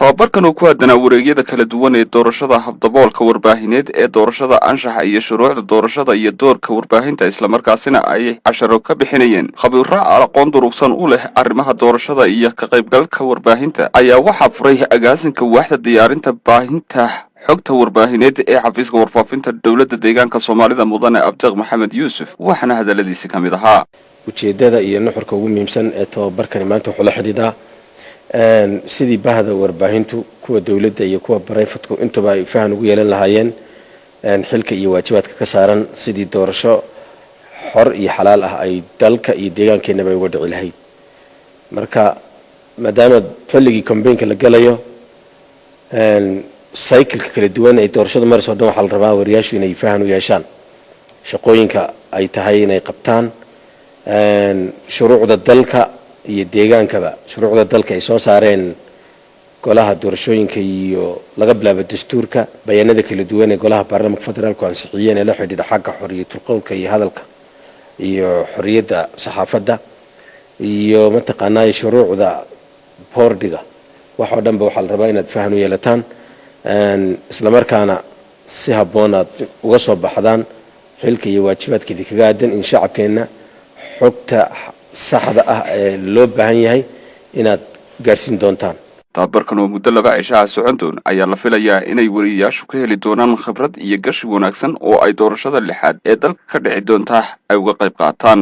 Tababarkan oo ku aadanaa wareegyada kala duwan ee doorashada, habdaboolka warbaahineed ee doorashada, anshaxa iyo shuruucda doorashada iyo doorka warbaahinta, islamarkaasina ay casharo ka bixinayeen khabiiro aqoon durugsan u leh arrimaha doorashada iyo ka qaybgalka warbaahinta, ayaa waxaa furay agaasinka waaxda diyaarinta baahinta xogta warbaahineed ee xafiiska warfaafinta Dowladda Deegaanka Soomaalida, Mudane Abdiq Maxamed Yuusuf, waxaana hadaladiisi ka mid ahaa: Ujeedada iyo nuxurka ugu muhiimsan ee tababarkani maanta wuxuu la xidhiidhaa sidii bahda warbaahintu, kuwa dowladda iyo kuwa private-ku intuba, ay fahan ugu yeelan lahaayeen xilka iyo waajibaadka ka saaran sidii doorasho xor iyo xalaal ah ay dalka iyo deegaankeenaba uga dhici lahayd. Marka maadaama xilligii campaign-ka la galayo, cycle-ka kala duwan ay doorashadu marayso o dhan, waxaa la rabaa wariyaashu inay fahan u yeeshaan shaqooyinka ay tahay inay qabtaan, shuruucda dalka iyo deegaankaba, shuruucda dalka ay soo saareen golaha doorashooyinka iyo laga bilaabo dastuurka, bayaanada kala duwan ee golaha baarlamanka federaalku ansixiyeen ee la xidhiidha xagga xorriyatul qowlka iyo hadalka iyo xorriyadda saxaafadda iyo mataqaanaa shuruucda boordiga. Wax oo dhan ba waxaa la rabaa inaad fahan u yeelataan, islamarkaana si habboon aad uga soo baxdaan xilka iyo waajibaadka idinkaga aadan in shacabkeenna xogta saxda ah ee loo baahan yahay inaad gaadhsiin doontaan. Tababarkan oo muddo 2 cishaha socon doon ayaa la filayaa inay wariyayaashu ka heli doonaan khibrad iyo gashi wanaagsan oo ay doorashada lixaad ee dalka ka dhici doonta ay uga qayb qaataan.